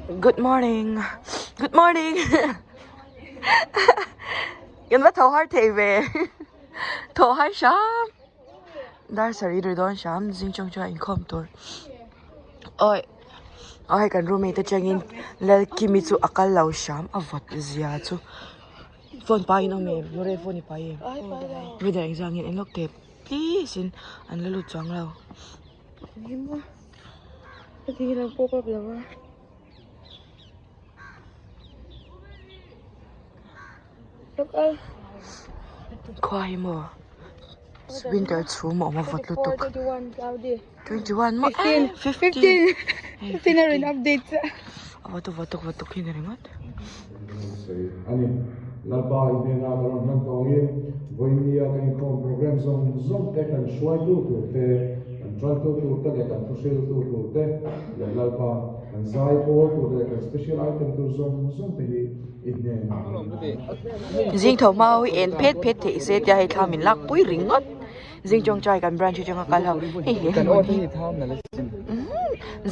Good morning good morning kan va tho har thei ve thaw har hram dar sarih ri dawn hram zing chawng chuan inkhawm tur awi aw hei kan roommate atangin Lalkimi chu a kal lo hram a vawt zia chu phone pai in awm em Lore phone i pai em weather engzah nge en lawk teh please in an la lut chuang lo. Khua hi maw winter chhum a awm a vawt lutuk 21 maw eh 15 a vawt a vawt tuk vawt tuk hi ni ringawt. Ani Lalpa i hnena ka rawn hlan tawngin vawinia kan inkhawm program zawng zawng te kan hruaitu tur te, kan tantu tur te leh kan thuhriltu tur te leh Lalpa kan zai pawl tur te leh kan special item tur zawng zawng te hi i hnenah ka rawn hlan a. Zing tho hma ho hi en phet phet theih se tia hei thla min lak pui ringawt zing tawngtai kan branch atanga kal ho hei he hmun hi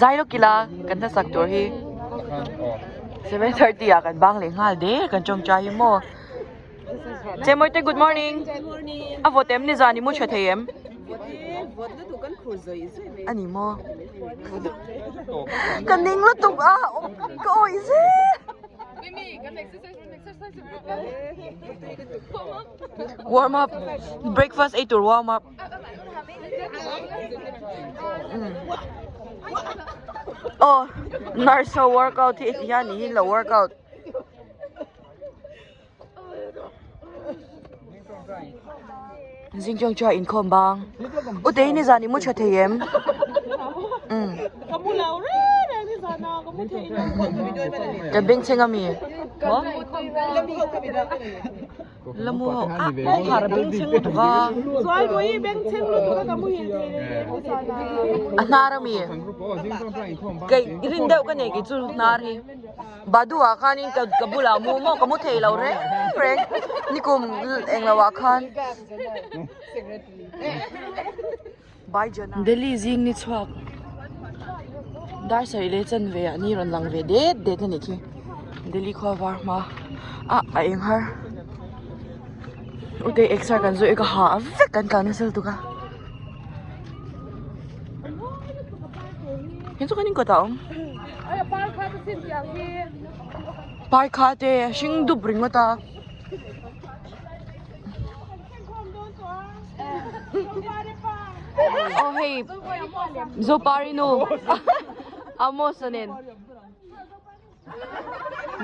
zai lawk ila kan hnasak tur hi 7:30 ah kan bang leh nghal der kan tawngtai hi maw Chemawite good morning a vawt em nizan i mu tha thei em a ni maw ka ning lutuk a ka awih zel. Warm up breakfast ei tur warm up aw nurse ho workout hi ti hian ni hi lo workout zing chang chuan inkhawm bang u te hi nizan i mu tha thei em umm ka bengchheng ami maw la mu ho ah kawngkhar a bengchheng lutuk a a hnar ami kei rin deuh ka nei kei chu hnar hi. Badu ah khanin ka ka bulah mu maw ka mu thei lo reng reng nikum eng lo ah khan Delhi zing ni chhuak dar sarih leh chanve ah ni rawn lang ve det det a nih khi Delhi khua var hma ah a eng har ute exer kan zawih ka ha vek kan tlan nasa lutuk a heng chu kan inkawt ah a awm. Par kha te a hring dup ringawt a. Aw hei Zopari nu Amos a nen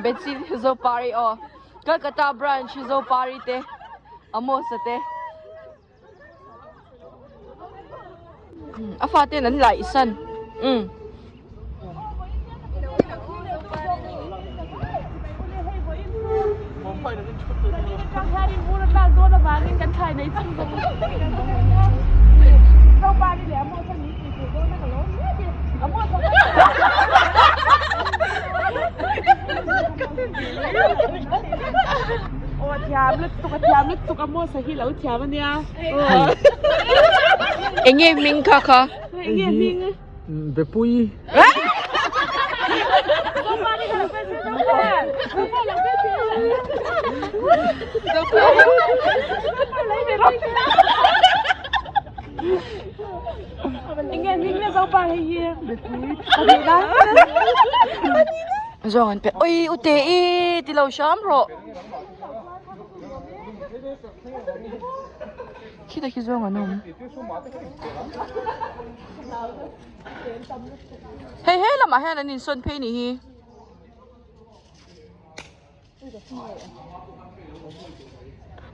Betsy Zopari aw Calcutta branch Zopari te Amos a te. A fate an laih san umm. Enge hming kha kha? Bepui. Zawng an pe oi u te i ti lo hram rawh khita khi zawng an awm hei he lamah hian an insawn phei nih hi.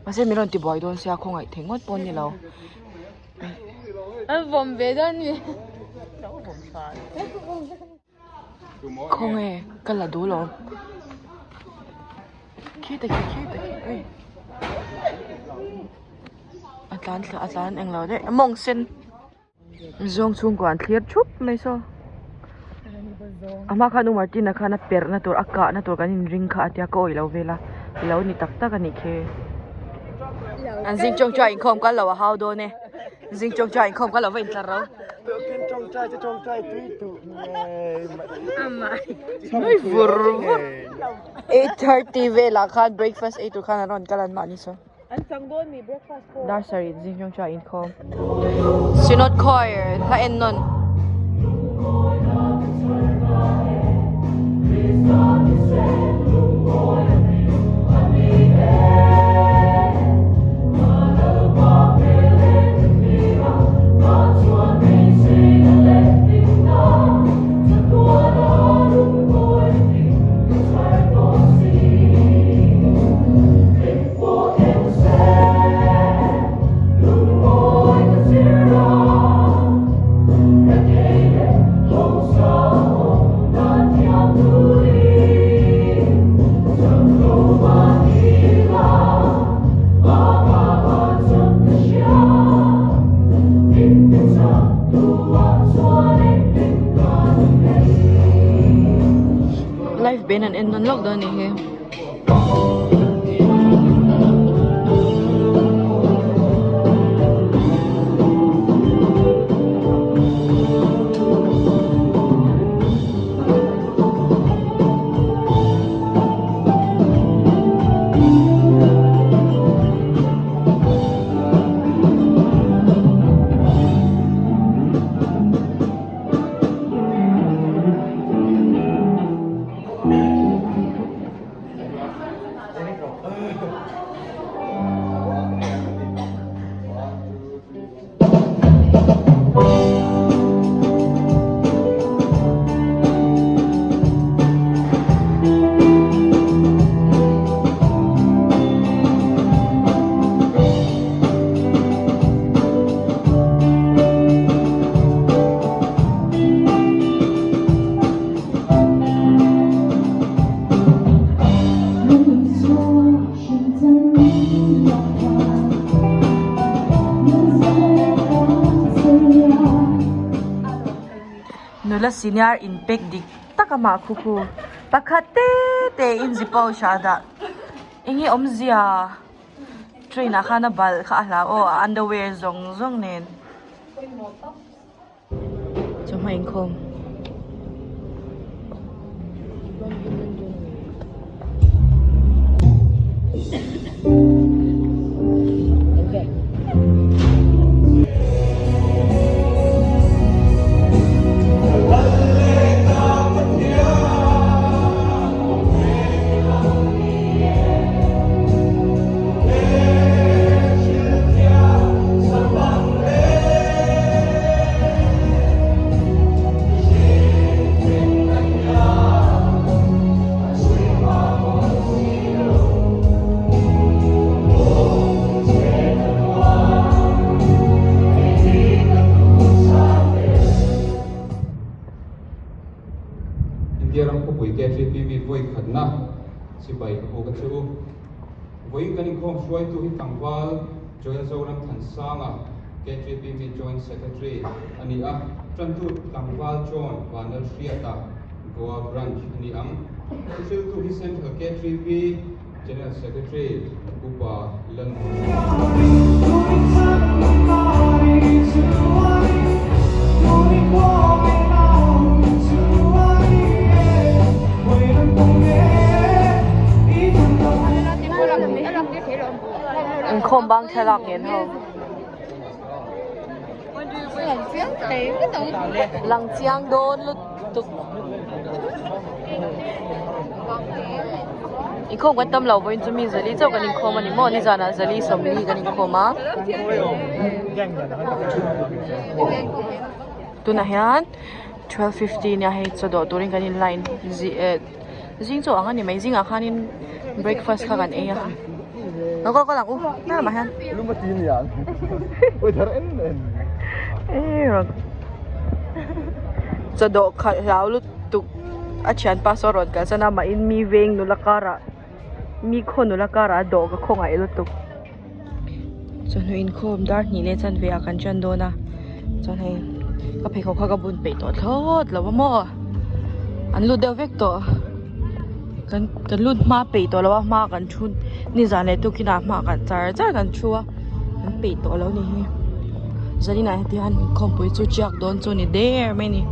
Mahse min rawn ti buai dawn sia khawngaih thei ngawt pawh a ni lo. An vawm ve dawn ni. Khawnge ka la duh lo. Khita khi khita khi ui. A tlan thla a tlan englo daih mawng sen. Zawng chhungkua an thlir thup mai saw a hma khan u Martina khan a perh na tur a kah na tur kan inring kha a tia ka awih lo vel a lo ni tak tak a nih khi an zing chawng chuan inkhawm kal lo a hau dawn e zing chawng chuan inkhawm kal lo va intlar ro. Tukin tawngtai chu tawngtai tui duh ngei mai. Nui vur vur. 8:30 velah khan breakfast ei tur khan an rawn kal an mahni sawn. An chang dawn mi breakfast pawh. Dar sarih zing chawng chuan inkhawm. Synod Choir hla en nawn. Live band an en nawn lawk dawn a nih hi. Nula senior in pack dik tak a mah khu khu pakhat te te in zi pouch ah a dah enge awmzia train ah khan a balh kha a hlau aw a underwear zawng zawng nen. Chawhma inkhawm. India ram khawpui KTPV vawi khatna sipai ka puk a che u. Vawiin kan inkhawm hruaitu hi tlangval Joel Zoram Thansanga, KTPV Joint Secretary a ni a, tantu tlangval John Vanlalhriata, Goa Branch a ni ang. Thuhriltu hi Central KTP General Secretary Upa Lan. Inkhawm bang thlalak ngen ho. Lang chiang dawn lutuk. Inkhawm kan tam lo vawiin chu mi zali chauh kan inkhawm a ni maw nizanah zali sawmli kan inkhawm a. Tunah hian 12:50 nia hei chaw dawh turin kan in line zi eh zing chaw ang a ni mai zingah khanin breakfast kha kan ei a lo kal kal ang u hnar mah hian chaw dawh khalh hlau lutuk a thianpa saw rawn kalsan a mahin mi veng nula karah mi khaw nula karah a dawh ka khawngaih lutuk. Chawhnu inkhawm dar hnih leh chanve ah kan ṭan dawn a chuan hei ka pheikhawk kha ka bun peih tawh thlawt lo a maw an lut deuh vek tawh kan kan lut hma peih tawh lo a hma kan thu nizan leh tukin ah hma kan char char kan thu a kan peih tawh lo ni hi. Zaninah heti hian inkhawmpui chu tiak dawn chu a ni der mai a ni.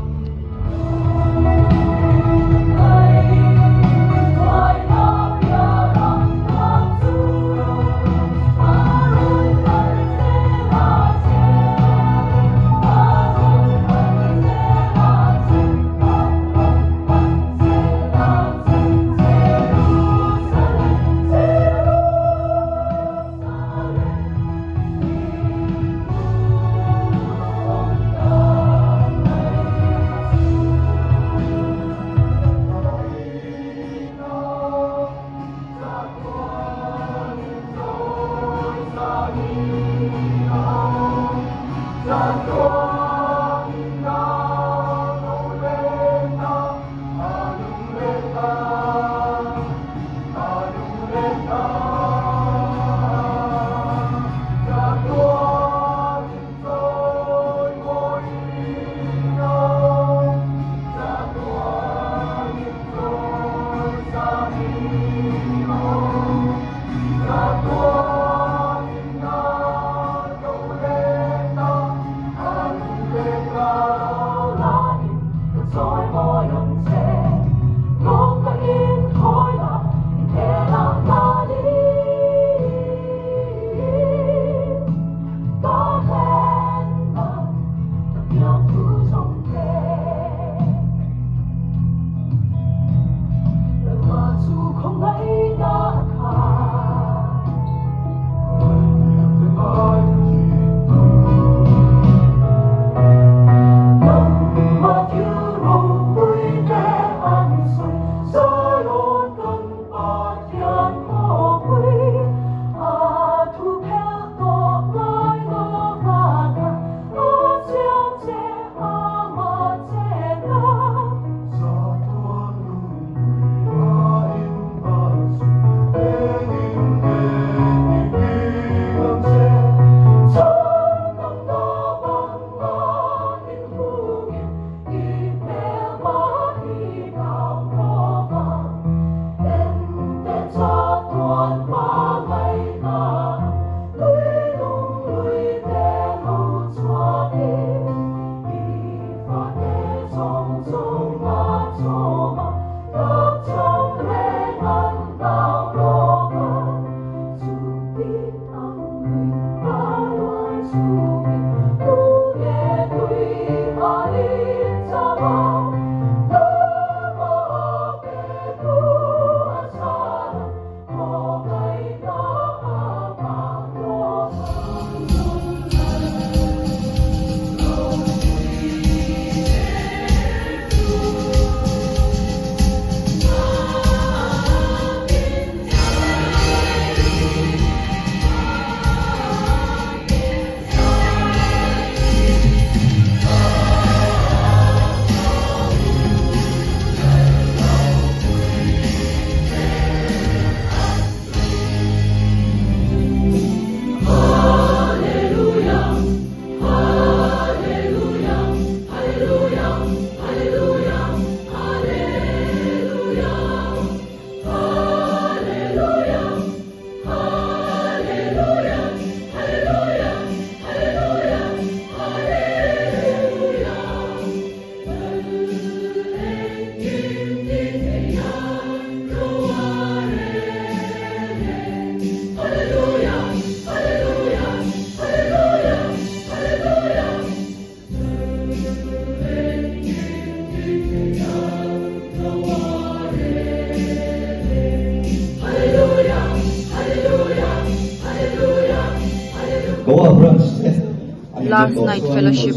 Last night fellowship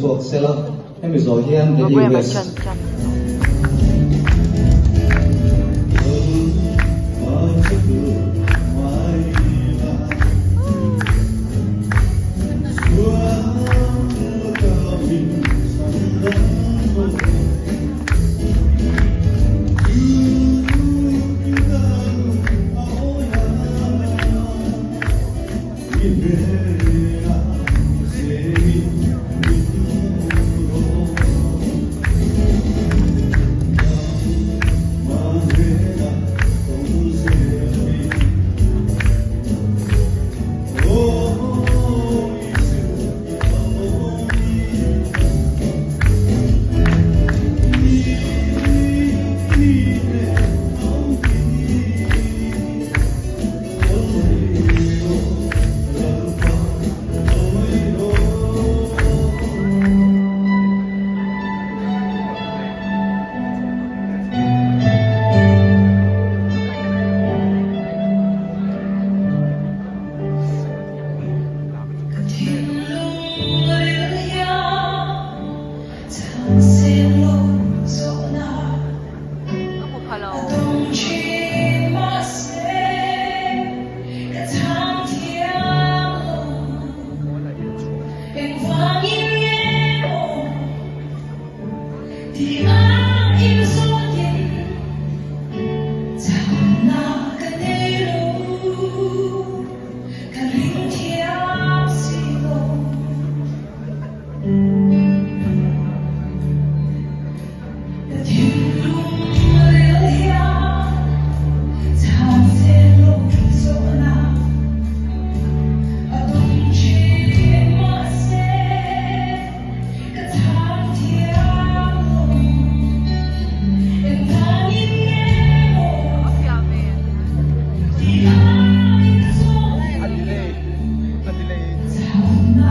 program a chan chan. Ka hmu pha lo.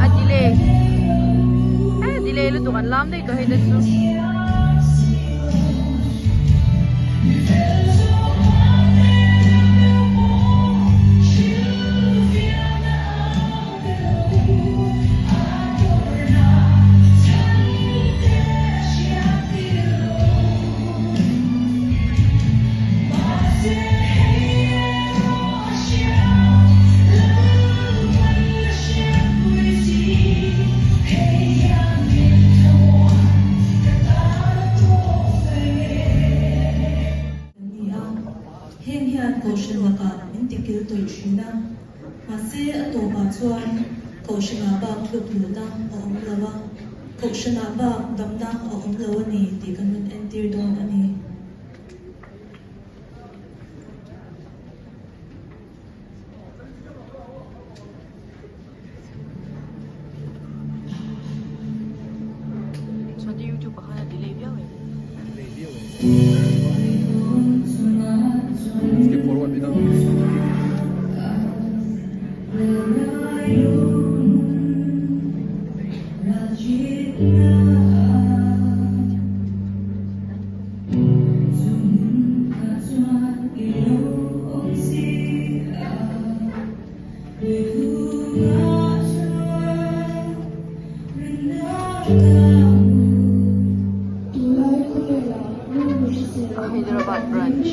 A delay a delay lutuk an lam daih tawh hei te chu. Heng hian Kohhran lakah min tikil tawih thin a. Mahse, a tawpah chuan Kohhranah bak tluk luhna a awm lo a, Kohhranah bak damna a awm lo a ni tih kan rawn entir dawn a ni. Chuan YouTube ah khan a delay viau em? Delay viau em? Skip forward bit a. Hyderabad branch.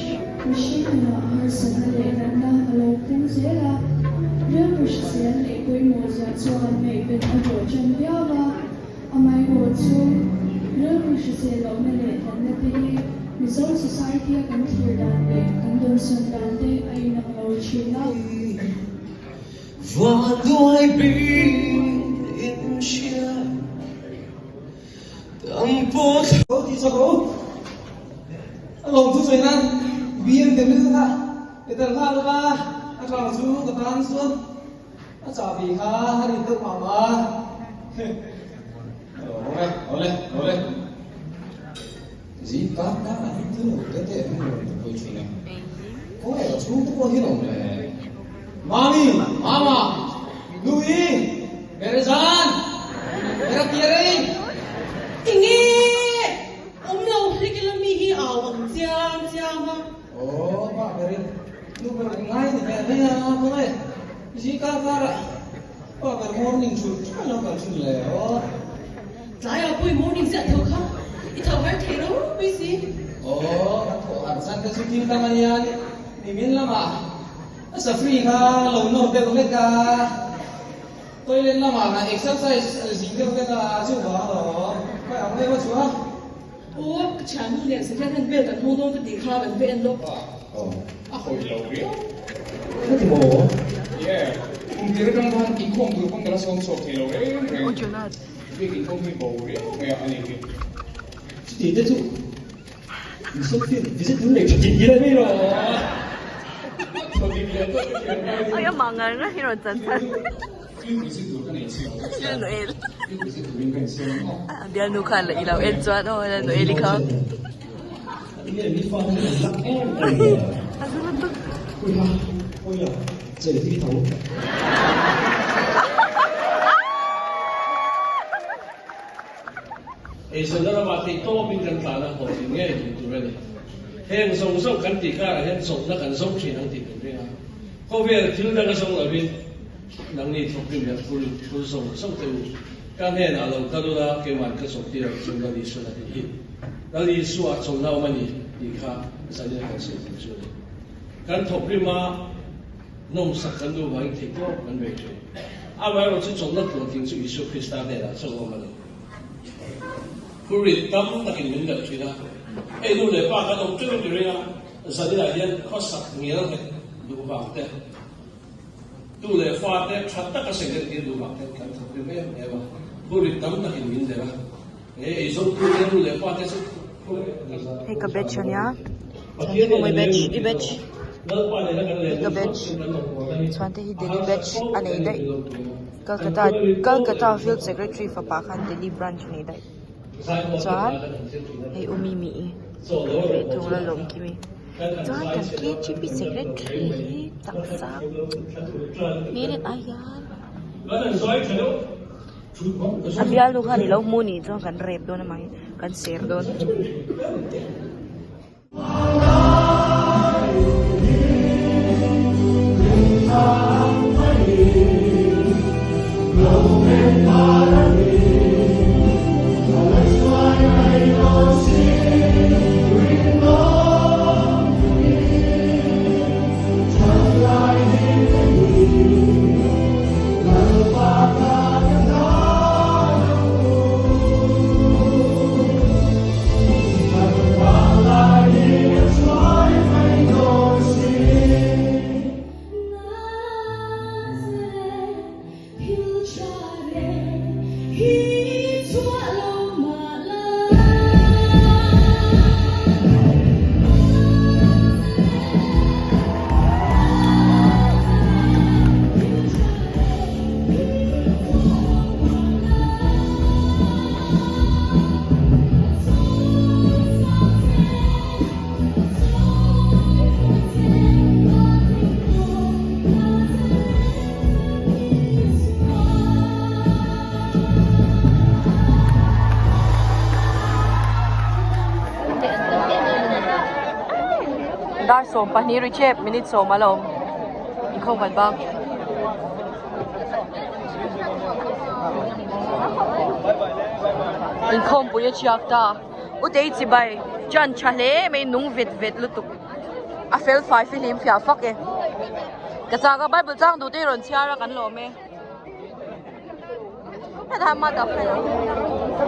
Vanduai bik in hria dang pawh Lo ti chak rawh u. A lawm chu sawi nan BMW te kha ka tel nghal lova, a car chu ka tan chuan a chahbi kha a rin deuh mah mah a. Awle awle awle. Zing kar kar a him thil lo te te an rawn ti pawih thin a. Khawngaih ka chhung te pawh hi lo le. Mami, Mama, Nui, Berezan, Berakiarei. Tinge awm lo hlek ila mi hi au ang chiang chiang a. Aw, pa berin nu ber an ngai ni ve mai a, khawngaih zing kar kar ah pa ber morning chhun chhun lo kal thin le aw. Tlaiah pawh i morning ziah tho kha i tho har thei ro mai si. Aw, ka thawh har chan ka chu thil dang a nia nimin lamah a safri kha lo nawr deuh hlek a, toilet lamah ka exercise zing deuh hlek a, chu vang alawm khawi ang deuh a chu a. Aw, ka thiannu nen second hand bel kan hmang dawn ka tih kha kan va en lawk. Aw, a hawi lo riau. Ka ti maw? Yeah, kum tir atang khan inkhawm tur pawn ka la sawm chhuak thei lo reng reng. Bik inkhawm hi bo riau mai a a ni hi. Chuti te chu mission field visit hun leh tha dik ila mai rawh. Tha dik leh tawk ka thiam ngai Oi a mah ngar ngar hi rawn chan chan. Field visit tur ka nei chhe lo ka chiang. Noel. Field visit turin ka insiam ang aw. Bialnu khan la i lo en chuan aw la Noel i kha. Eizawnna ramah theih tawpin kan tlan a hlawhtling ngei thei tur a ni. Heng zawng zawng kan tih karah hian chawlhna kan zawng thin ang tih kan ring a. Khawvel thil danga zawng lovin nangni thawkrim leh phur phur zawng zawng te u ka hnenah lo kal ula keiman ka chawlh tir ang chu Lal Isuan a tih hi. Lal Isua chawlhna awm a ni tih kha zanin a kan sawi tur chu a ni. Kan thawkrim a nawmsak kan duh vangin theih tawp kan bei thin. Amaherawhchu chu chawlhna tluantling chu Isua Krista hnenah chauh awm a ni. Phurrit tam takin min melh thin a, hei nu leh pa kan awm teuh in ring a, zaninah hian khawsak ngial nghet duh vang te, tu leh fa te tha taka seilen tir duh vang te kan thawk rim em em a, phurrit tam takin min melh a, he eizawngtu te nu leh pa te chu Hei ka batch a nia, chuan hi kawngawih batch, i batch, hi ka batch, chuan te hi Delhi batch a nei daih. Calcutta Calcutta Field Secretary fapa khan Delhi branch a nei daih chuan hei u Mimi i ve thung la lawm kimi chuan kan KGP Secretary hi taksa hmel en ai hian a bialnu khan ilo hmu nih chuan kan rep dawn amah hi kan ser dawn. Dar 12 ri chep minute 10 a lo awm inkhawm kan bang. Inkhawmpui a chhiak ta. U Tei chibai chan tha hle mai nung vet vet lutuk. A fel fai fihlim fiah fak e. Ka chak a Bible chang duh te hi rawn chhiar a kan lawm e.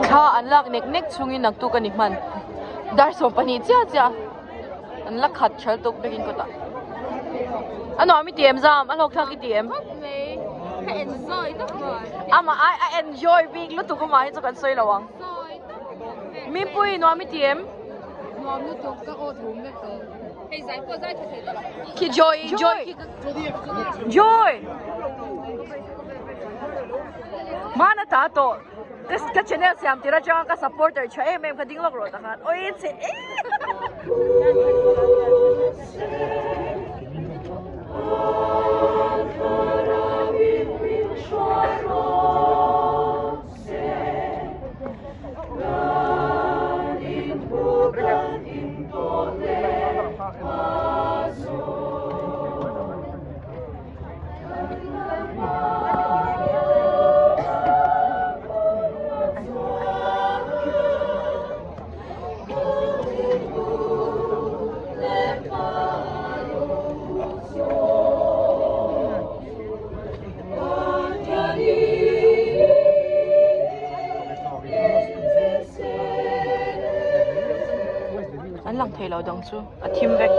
Thla an lak nek nek chungin naktuk a ni hman. Dar 12 chiah chiah. An la khat thal tuk biakin kawtah. A nuam i ti em zam? A hlawk thlak i ti em? Ka enjoy tak mai. Amah ai a enjoy bik lutuk amah hi chu kan sawi lo ang. Mipui nuam i ti em? Nuam lutuk ka aw thum vek tawh. Hei zai pawh zai tha thei tawh lo. Khi Joy Joy khi Joy! Hmana ta tawh. Ka channel siam tir atanga ka supporter tha em em ka ding lawk rawh takhan oi che e. An lang thei lo dang chu a thim vek.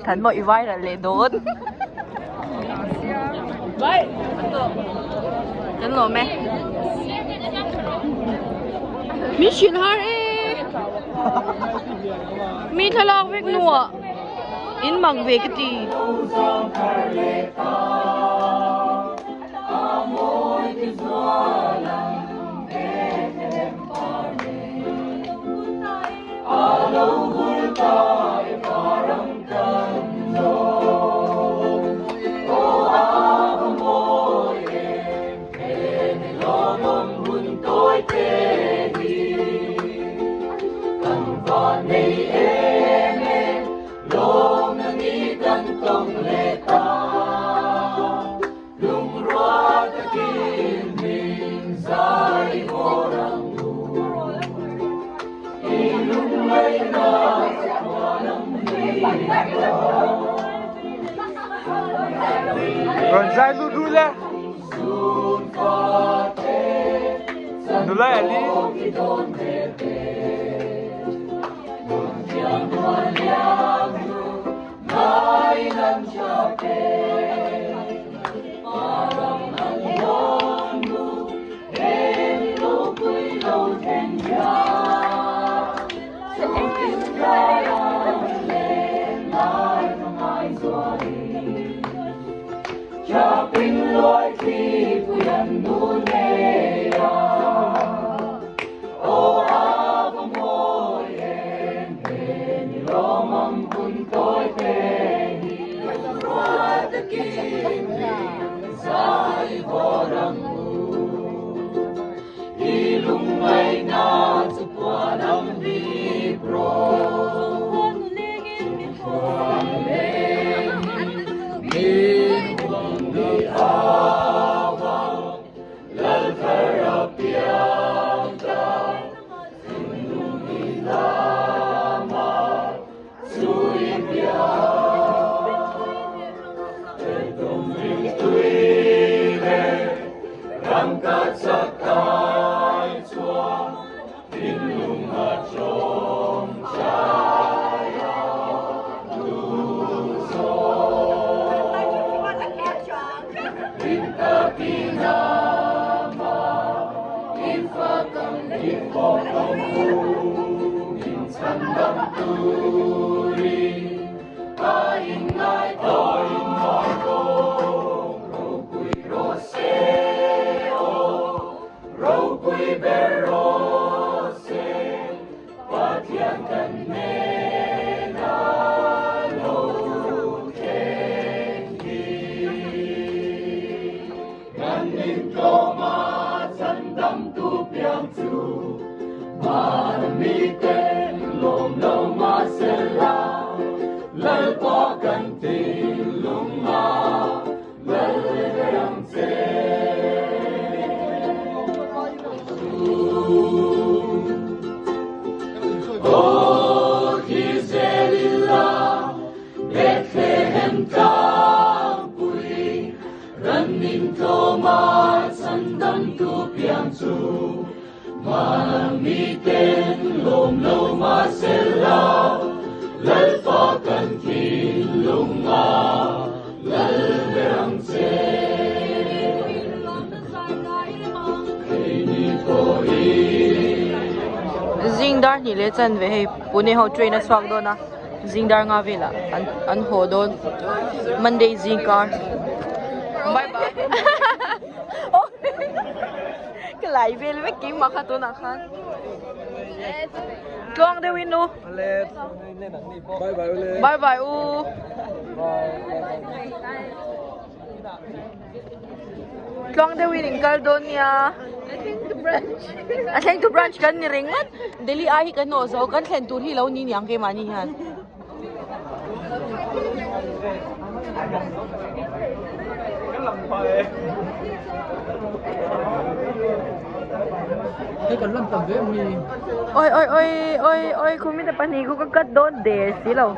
Than maw i viral leh dawn. Kan lawm e. Min hrilh har e. Mi thlalak vek hnuah in mak ve ka ti. Rawn zai lut ru le. Nula Eli. Zing dar hnih leh chanve hei Pune ho train a chhuak dawn a zing dar nga velah an an haw dawn Monday zing kar bye bye ka lai vel vek keimah kha tunah khan tluang deuh in u bye bye u Tluang deuhin in kal dawn nia. A thleng tu branch kan ni ringawt. Delhi ai hi kan hnawh zo kan thlen tur hi lo ni niang keimahni hian. Oi oi oi oi oi khumi te pahnih khu ka cut dawn der si lo.